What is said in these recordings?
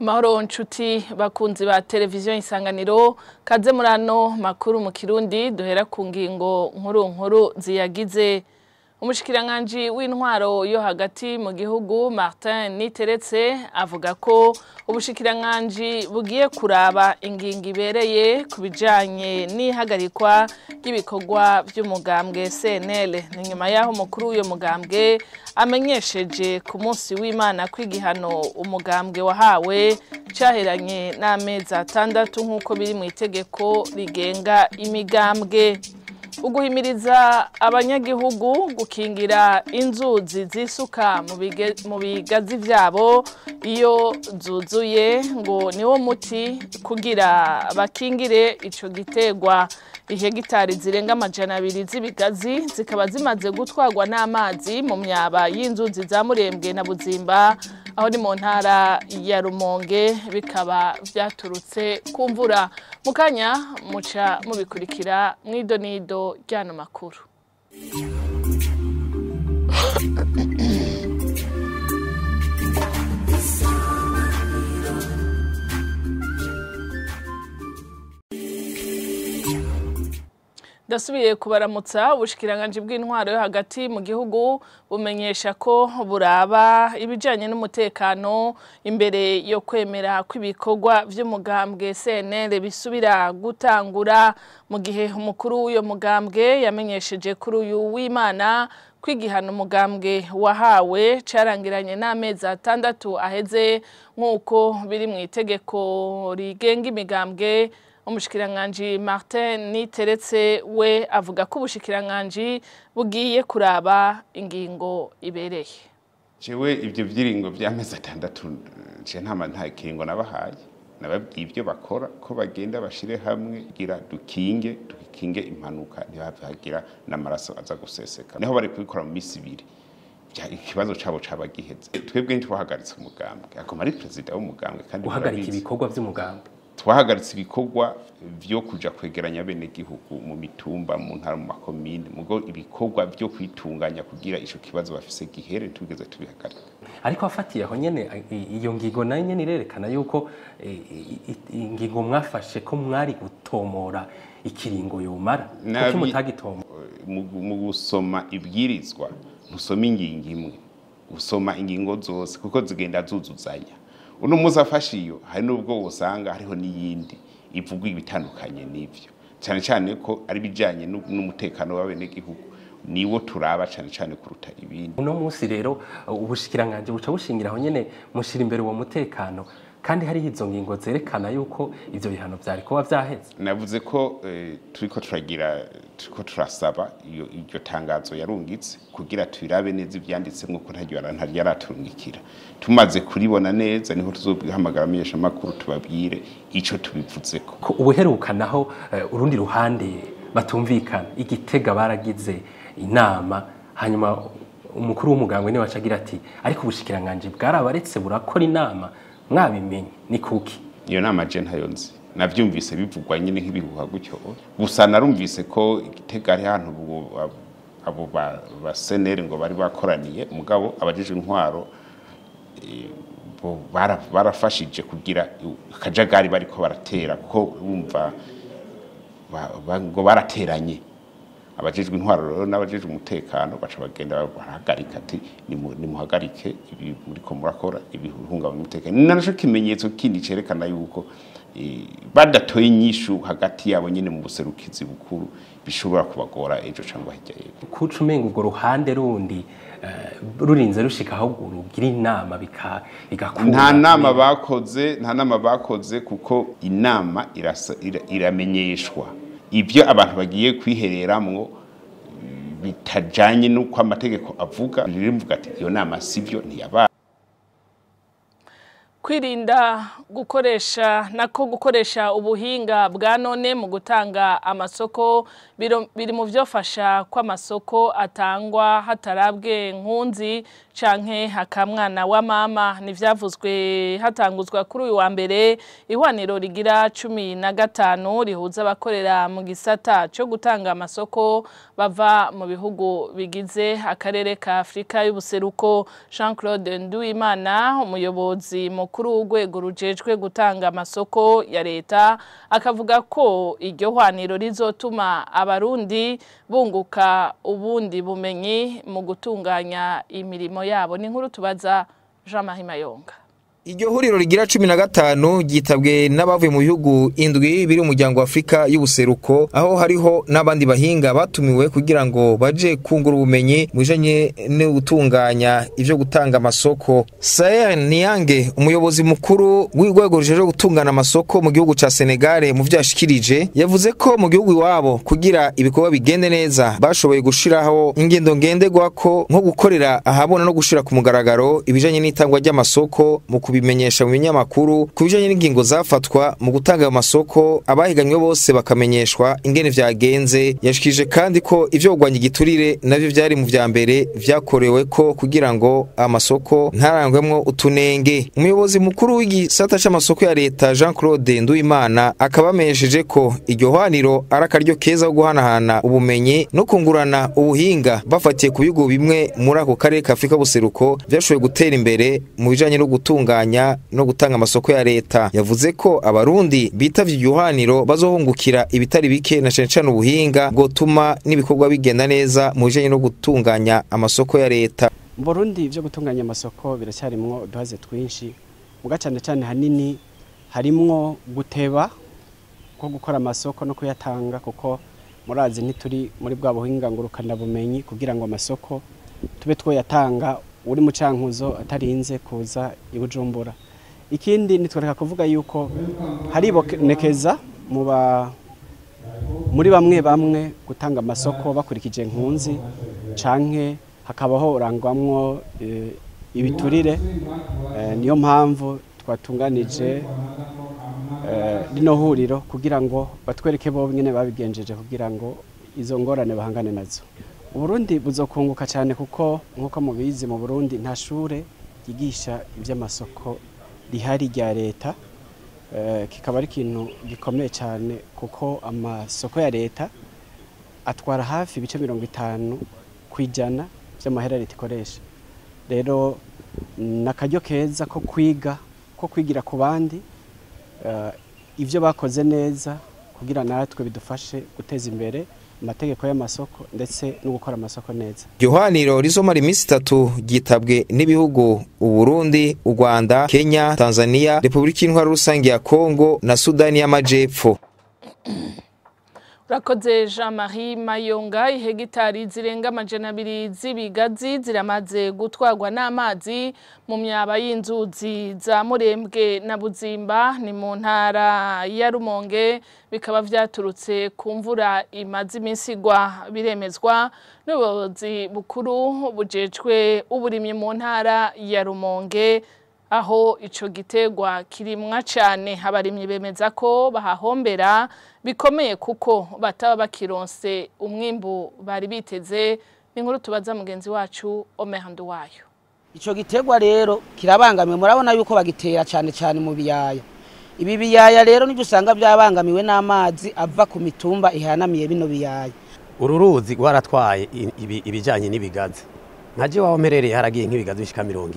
Mahoro nshuti bakunzi ba televiziyo Isanganiro, kaze murano makuru mu Kirundi duhera ku ngingo nkuru nkuru ziyagize. Umushikiranganji w'intwaro yo hagati mu gihugu Martin Niteretse avuga ko ubushikiranganji bugiye kuraba ingingo ibereye ku bijanye n'ihagarikwa ry'ibikorwa vy'umugambwe CNL. Ni nyuma yaho umukuru w'uyo mugambwe amenyesheje ku munsi w'Imana kw'igihano umugambwe wahawe caheranye n'amezi 6 nk'uko biri mu itegeko rigenga imigambwe. Uguhimiriza abanyagihugu gukingira inzuzi zisuka mu bigazi vyabo iyo zuzuye ngo niwo muti kugira bakingire ico gitegwa. Ihegitari zirenga 200 z'ibigazi zikaba zimaze gutwarwa n'amazi mu myaba y'inzuzi za Murembwe na Buzimba aho ni mu ntara ya Rumonge, bikaba vyaturutse ku mvura. Mukanya muca mubikurikira mwidonido ryano makuru. Ndasubiye kubaramutsa. Ubushikiranganji bw'intwaro yo hagati mu gihugu bumenyesha ko buraba ibijanye n'umutekano imbere yo kwemera kw'ibikorwa vy'umugambwe CNL bisubira gutangura, mu gihe umukuru w'uyo mugambwe yamenyesheje kuri uyu w'Imana kw'igihano umugambwe wahawe carangiranye n'amezi 6 aheze nk'uko biri mu itegeko rigenga imigambwe. Umushikiranganji Martin Niteretse we avuga ko ubushikiranganji bugiye kuraba ingingo ibereye. Jewe ibyo vyiringo vy'amezi 6 je nta kiringo nabahaye, nababwiye ibyo bakora ko bagenda bashire hamwe gira dukinge impanuka ntibavagira n'amaraso aza guseseka. Niho bari kubikora mu misi 2 ikibazo cabo cabagiheze. Twebwe ntitwahagaritse umugambwe, akoma ari president w'umugambwe kandi guhagarika ibikorwa vy'umugambwe. Twahagaritse ibikorwa vyo kuja kwegeranya bene gihugu mu mitumba, mu ntara, mu makomine, mugo ibikorwa vyo kwitunganya kugira ico kibazo bafise gihere tugeze tubihagarika. Ariko afatiye aho nyene iyo ngingo nayo nyene irerekana yuko ingingo mwafashe ko mwari gutomora ikiringo yomara, kuko mutagitomora. Mu gusoma ibwirizwa ntusoma ingingo imwe, usoma ingingo zose kuko zigenda zuzuzanya. Uno muzi afashe iyo hari nubwo usanga hariho n'iyindi ivugwa ibitandukanye n'ivyo, cyane cyane ko ari bijanye n'umutekano w'abenegihugu niwo turaba cyane cyane kuruta ibindi. Uno munsi rero ubushikiranganje buca bushingira aho nyene mushira imbere uwo mutekano, kandi hari izo ngingo zerekana yuko ivyo bihano vyari kuba vyaheze. Navuze ko turiko turagira turiko turasaba iyo iryo tangazo yarungitse kugira tubirabe neza ivyanditse nkuko ntaryo yaraturungikira. Tumaze kuribona neza niho tuzobihamagara amenyesha makuru tubabwire ico tubivuzeko. Ko ubuheruka naho urundi ruhande batumvikana, igitega baragize inama hanyuma umukuru w'umugambwe niwe acagira ati ariko ubushikiranganje bwarabaretse burakora inama mwabimenye ni kuki? Iyo nama je ntayo nzi, navyumvise bivugwa nyine nk'ibihuha gutyo gusa. Narumvise ko igitega ari ahantu abo ba CNL ngo bari bakoraniye, mugabo abajeje intwaro barafashije kugira akajagari bariko baratera, kuko bumva ngo barateranye. Abajejwe intwaro rero n'abajejwe umutekano baca bagenda barahagarika ati nimuhagarike ibi muriko murakora ibihungabanya umutekano. Ni naco kimenyetso kindi cerekana yuko badatoye inyishu hagati yabo nyene mu buserukizi bukuru bishobora kubagora ejo cangwa hirya y'ejo. Kuca umenga urwo ruhande rundi rurinze rushika aho rugira inama bigakura. Nta nama bakoze kuko inama iramenyeshwa ibyo abantu bagiye kwihereramwo bitajanye nuko amategeko avuga. Ririmvuga ati iyo nama sivyo ntiyaba. Kwirinda gukoresha nako gukoresha ubuhinga bwa none mu gutanga amasoko biri mu vyofasha kwa masoko atangwa hatarabwe nkunzi canke hakamwana wa mama. Nivyavuzwe hatanguzwa kuri uyu wa mbere ihwaniro rigira 15 rihuza abakorera mu gisata cyo gutanga amasoko bava mu bihugu bigize akarere ka Afrika y'ubuseruko. Jean Claude Nduwimana umuyobozi mukuru mukuru w'urwego rujejwe gutanga amasoko ya leta akavuga ko iryo hwaniro rizotuma abarundi bunguka ubundi bumenyi mu gutunganya imirimo yabo. Ni inkuru tubaza Jean-Marie Mayonga. Iryo huriro rigira 15 ryitabwe n'abavuye mu bihugu 7 biri mu muryango wa Afrika y'ubuseruko, aho hariho n'abandi bahinga batumiwe kugira ngo baje kungura ubumenyi mu bijanye no gutunganya ivyo gutanga amasoko. Saer Niange, umuyobozi mukuru w'urwego rujejwe gutungana amasoko mu gihugu ca Senegal, mu vyo yashikirije yavuze ko mu gihugu iwabo kugira ibikorwa bigende neza bashoboye gushiraho ingendo ngenderwako nko gukorera ahabona no gushira ku mugaragaro ibijanye n'itangwa ry'amasoko mu kubimenyesha mu binyamakuru ku bijanye n'ingingo zafatwa mu gutanga ayo masoko, abahiganywe bose bakamenyeshwa ingene vyagenze. Yashikije kandi ko ivyo kugwanya igiturire navyo vyari mu vya mbere vyakorewe ko kugira ngo amasoko ntarangwemwo utunenge. Umuyobozi mukuru w'igisata c'amasoko ya leta Jean Claude Nduwimana akaba amenyesheje ko iryo hwaniro ari akaryo keza ko guhanahana ubumenyi no kungurana ubuhinga bafatiye ku bihugu bimwe muri ako karere ka Afrika buseruko vyashoboye gutera imbere mu bijanye no gutunganya no gutanga amasoko ya leta. Yavuze ko abarundi bitavye iryo hwaniro bazohungukira ibitari bike na cane cane ubuhinga bwotuma n'ibikorwa bigenda neza mu bijanye no gutunganya amasoko ya leta. Mu Burundi ivyo gutunganya amasoko biracyarimwo uduhaze twinshi, muga cane cane hanini harimwo guteba ko gukora amasoko no kuyatanga, kuko murazi ntituri muri bwa buhinga ngurukana bumenyi kugira ngo amasoko tube twoyatanga uri mu cankuzo atarinze kuza i Bujumbura. Ikindi nitwereka kuvuga yuko haribonekeza muri bamwe bamwe gutanga amasoko bakurikije nkunzi canke hakabaho urangwamwo ibiturire. Niyo mpamvu twatunganije rino huriro kugira ngo batwereke bo nyene babigenjeje kugira ngo izo ngorane bahangane nazo. Uburundi buzokunguka cyane kuko nkuko mubizi mu Burundi nta shure ryigisha ivy'amasoko rihari rya leta, kikaba ari ikintu gikomeye cyane kuko amasoko ya leta atwara hafi ibice 50% vy'amahera leta ikoresha. Rero nakaryo keza ko kwiga ko kwigira ku bandi ivyo bakoze neza kugira natwe bidufashe guteza imbere amategeko y'amasoko ndetse no gukora amasoko neza. Iryo hwaniro rizomara iminsi 3 ryitabwe n'ibihugu Uburundi, u Rwanda, Kenya, Tanzania, Republika y'Intwaro Rusangi ya Kongo na Sudani y'Amajepfo. Urakoze Jean-Marie Mayonga. Ihegitari zirenga 200 z'ibigazi ziramaze gutwarwa n'amazi mu myaba y'inzuzi za Murembwe na Buzimba ni mu ntara ya Rumonge, bikaba vyaturutse ku mvura imaze iminsi igwa, biremezwa n'ubuyobozi bukuru bujejwe uburimyi mu ntara ya Rumonge, aho ico gitegwa kirimwa cane. Abarimyi bemeza ko bahahombera bikomeye kuko bataba bakironse umwimbu bari biteze. Ni inkuru tubaza mugenzi wacu Omer Nduwayo. Ico gitegwa rero kirabangamiwe, murabona yuko bagitera cane cane mu biyaya. Ibi biyaya rero nivyo usanga byabangamiwe n'amazi ava ku mitumba ihanamiye bino biyaya. Uru ruzi rwaratwaye ibijanye n'ibigazi, nkaje waho mperereye haragiye nk'ibigazi bishika 20.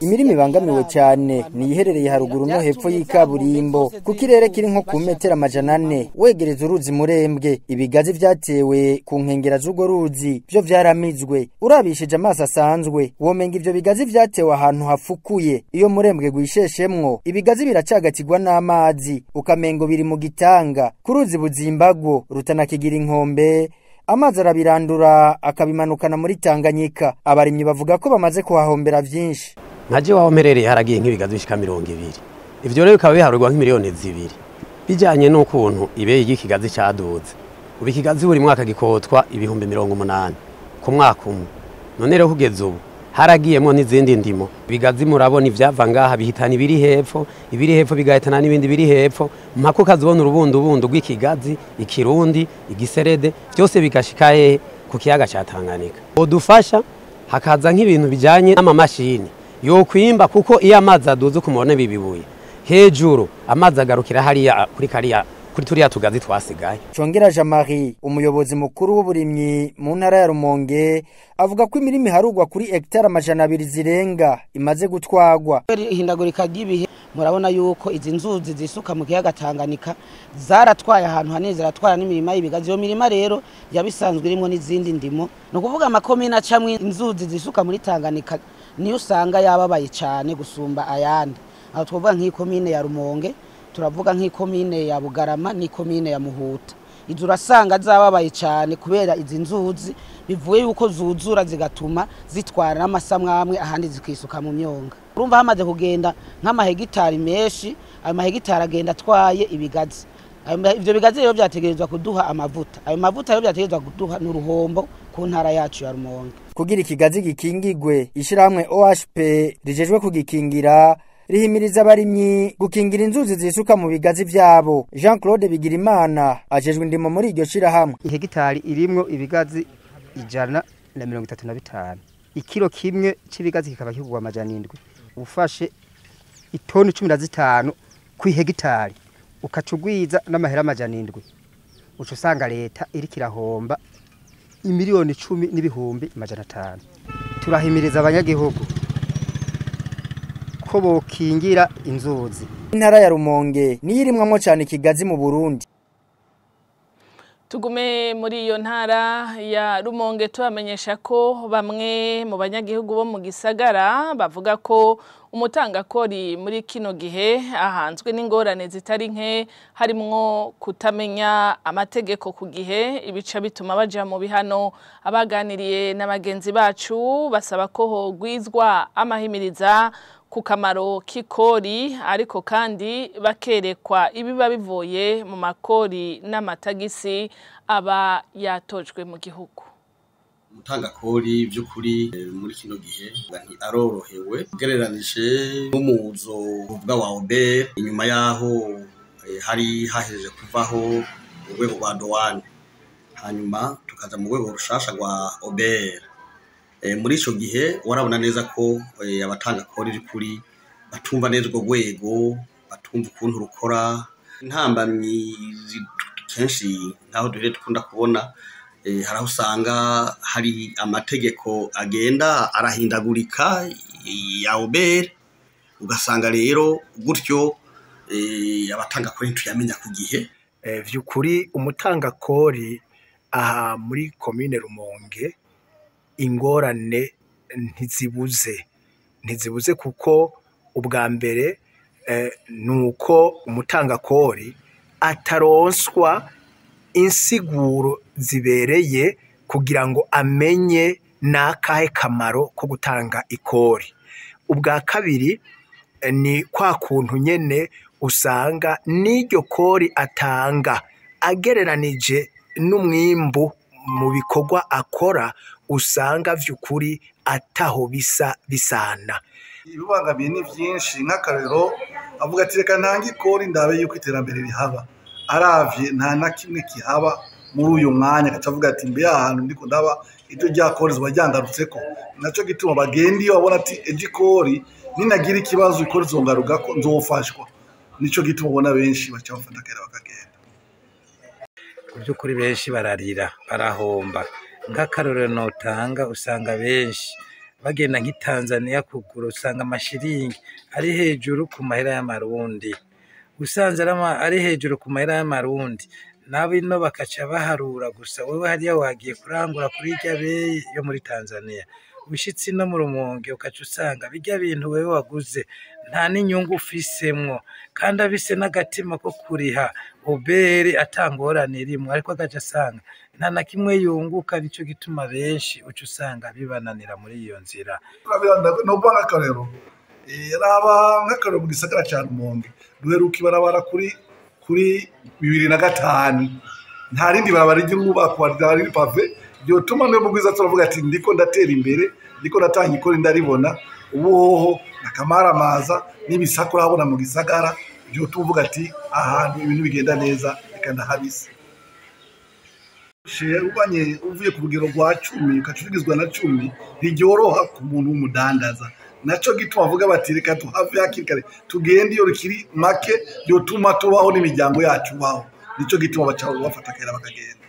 Imirima ibangamiwe cyane ni iherereye haruguru no hepfo y'ikaburimbo ku kirere kiri nko ku metero 400 wegereza uruzi Murembwe. Ibigazi vyatewe ku nkengera z'urwo ruzi byo vyaramizwe, urabishije amaso asanzwe womenga ivyo bigazi vyatewe ahantu hafukuye. Iyo Murembwe gwisheshemwo ibigazi biracagatirwa n'amazi ukamengo biri mu gitanga. Ku ruzi Buzimbagwo rutanakigira inkombe, amazi arabirandura akabimanukana muri Tanganyika. Abarimyi bavuga ko bamaze kuhahombera vyinshi. Nkaje waho mperereye haragiye nk'ibigazi bishika 20. Ivyo rero bikaba biharurwa nk'imiliyoni 2 bijanye n'ukuntu ibeyi y'ikigazi caduze. Ubu ikigazi buri mwaka gikotwa 80,000 ku mwaka umwe. None rero kugeza ubu haragiyemo n'izindi ndimo. Ibigazi murabona ivyava ngaha bihitana ibiri hepfo, ibiri hepfo bigahitana n'ibindi biri hepfo, mpaka ukazibona urubundu rw'ikigazi, ikirundi, igiserede, byose bigashika hehe ku kiyaga ca Tanganyika. Bodufasha hakaza nk'ibintu bijanye n'amamashini yokwimba, kuko iyo amazi aduze kumubona bibibuye hejuru amazi agarukira hariya kuri kariya kuri turiya tugazi twasigaye. Congera Jean-Marie, umuyobozi mukuru w'uburimyi mu ntara ya Rumonge, avuga ko imirima iharugwa kuri hectare 200 zirenga imaze gutwagwa. Ihindagurika ry'ibihe Murabona yuko izi nzuzi zisuka mu kiyaga Tanganyika zaratwaye ahantu hanini, ziratwara n'imirima y'ibigazi. Iyo mirima rero yabisanzwe irimo n'izindi ndimo. Ni ukuvuga amakomine acamwo inzuzi zisuka muri Tanganyika niyo usanga yababaye cyane gusumba ayandi. Aho twavuga nk'ikomine ya Rumonge, turavuga nk'ikomine ya Bugarama n'ikomine ya Muhuta. Izo urasanga zababaye cyane kubera izi nzuzi bivuye yuko zuzura zigatuma zitwara n'amasamwamwe, ahandi zikisuka mu myonga. Urumva hamaze kugenda nk'amahegitari menshi, ayo mahegitari agenda atwaye ibigazi. Ivyo bigazi rero vyategerezwa kuduha amavuta, ayo mavuta rero vyategerezwa kuduha n'uruhombo ku ntara yacu ya Rumonge. Kugira ikigazi gikingigwe, ishirahamwe OHP rijejwe kugikingira rihimiriza abarimyi gukingira inzuzi zisuka mu bigazi vyabo. Jean Claude Bigirimana ajejwe indimo muri iryo shirahamwe. Ihegitari irimwo ibigazi 135, ikiro kimwe c'ibigazi kikaba kigurwa 700. Ufashe itoni 15 ku hegitari ukacugwiza n'amahera 700, uca usanga leta iriko irahomba imiliyoni 10 n'ibihumbi 500. Turahimiriza abanyagihugu ko bokingira inzuzi. Intara ya Rumonge niyo irimwamwo cyane ikigazi mu Burundi. Tugume muri iyo ntara ya Rumonge tubamenyesha ko bamwe mu banyagihugu bo mu gisagara bavuga ko umutangakori muri kino gihe ahanzwe n'ingorane zitari nke, harimwo kutamenya amategeko ku gihe, ibica bituma baja mu bihano. Abaganiriye na bagenzi bacu basaba ko hogwizwa amahimiriza ku kamaro k'ikori, ariko kandi bakerekwa ibiba bivuye mu makori n'amatagisi aba yatojwe mu gihugu. Umutangakori by'ukuri muri kino gihe nti arorohewe ugereranije n'umuzo uvuga wa OBR, inyuma yaho hari hahejeje kuvaho urwego rwa douane, hanyuma tukaza mu rwego rushasha rwa OBR. Muri ico gihe warabona neza ko abatanga kori by'ukuri batumva neza urwo rwego, batumva ukuntu rukora. Intambamyi kenshi nkaho duhere dukunda kubona, hari aho usanga hari amategeko agenda arahindagurika ya OBR, ugasanga rero gutyo abatanga kori ntituyamenya ku gihe. Vy'ukuri umutanga kori aha muri komine Rumonge ingorane ntizibuze kuko ubwa mbere nuko umutangakori ataronswa insiguro zibereye kugira ngo amenye nakahe kamaro ko gutanga ikori. Ubwa kabiri ni kwa kuntu nyene usanga n'iryo kori atanga agereranije n'umwimbu mu bikorwa akora, usanga vy'ukuri ataho bisa bisana. Ibibangamiye ni vyinshi. Nk'akarero avuga ati reka ntange ikori ndabe yuko iterambere rihaba, aravye nta na kimwe kihaba muri uyu mwanya, agaca avuga ati mbe ahantu ndiko ndaba iryo rya kori zoba ryangarutseko. Naco gituma bagenda iyo babona ati ejo ikori ninagira ikibazo ikori zongarukako nzofashwa. Nico gituma ubona benshi baca bafata akayira bakagenda. Ku by'ukuri benshi bararira barahomba. Nk'akarorero notanga, usanga benshi bagenda nk'i Tanzania kugura, usanga amashiringi ari hejuru ku mahera y'amarundi, usanze ari hejuru ku mahera y'amarundi, nabo ino bakaca baharura gusa. Wewe hariya wagiye kurangura kuri irya beyi yo muri Tanzania, ushitse ino mu Rumonge ukaca usanga birya bintu wewe waguze nta n'inyungu ufisemwo, kandi abise n'agatima ko kuriha OBR atangorane irimwo, ariko agaca asanga nta na kimwe yunguka. Nico gituma benshi uca usanga bibananira muri iyo nzira. Novuga nk'akarero, raba nk'akarero mu gisagara ca Rumonge duheruka ibarabara kuri 2005, nta rindi barabara ry'ubakwa ryari pave ryotuma no mugwiza turavuga ati ndiko ndatera imbere, ndiko natanga ikori ndaribona. Ubu hoho nakamaramaza n'ibisako urabona mu gisagara ryotuma uvuga ati ahantu ibintu bigenda neza reka ndahabise. Ubanye uvuye ku rugero rwa 10 ukacurigizwa na 10 ntiryoroha ku muntu w'umudandaza. Naco gituma bavuga bati reka tuhave hakiri kare tugende iyo rikiri make ryotuma tubaho n'imiryango yacu baho. Nico gituma baca bafata akayira bakagenda.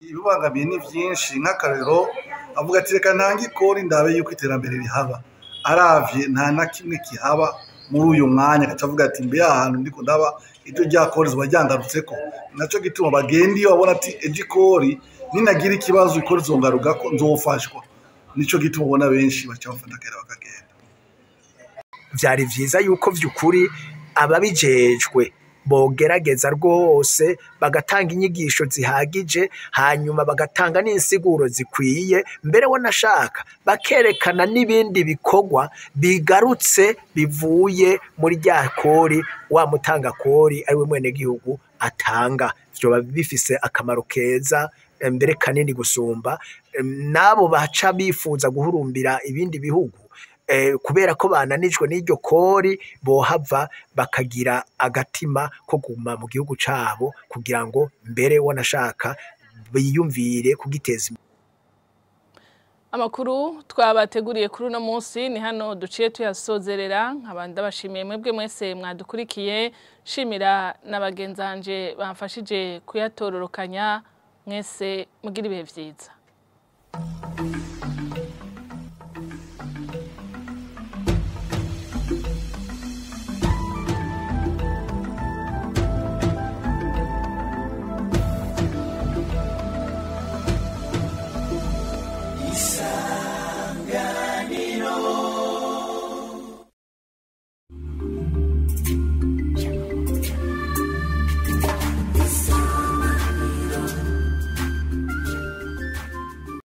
Ibibangamiye ni vyinshi. Nk'akarero avuga ati reka ntange ikori ndabe yuko iterambere rihaba, aravye nta na kimwe kihaba Muri uyu mwanya agaca avuga ati: "Mbe ahantu ndiko ndaba, ejo rya kori zoba ryangarutseko?" Naco gituma bagenda iyo babona ati: "Ejo ikori ninagira ikibazo, ikori zongarukako, nzofashwa." Nico gituma ubona benshi baca bafata akayira bakagenda. Vyari vyiza yuko vy'ukuri ababijejwe bogerageza rwose bagatanga inyigisho zihagije, hanyuma bagatanga n'insiguro zikwiye, mbere wanashaka bakerekana n'ibindi bikorwa bigarutse bivuye muri rya kori wa mutanga kori ari we mwenegihugu atanga. Vyoba bifise akamaro keza, mbere kanini gusumba n'abo baca bifuza guhurumbira ibindi bihugu kubera ko bananijwe n'iryo kori, bohava bakagira agatima ko guma mu gihugu cabo, kugira ngo mbere wanashaka biyumvire kugiteza imbere. Amakuru twabateguriye kuri uno munsi ni hano duciye tuyasozerera. Nkaba ndabashimiye mwebwe mwese mwadukurikiye, shimira na bagenzanje bamfashije kuyatororokanya. Mwese mugira ibihe vyiza.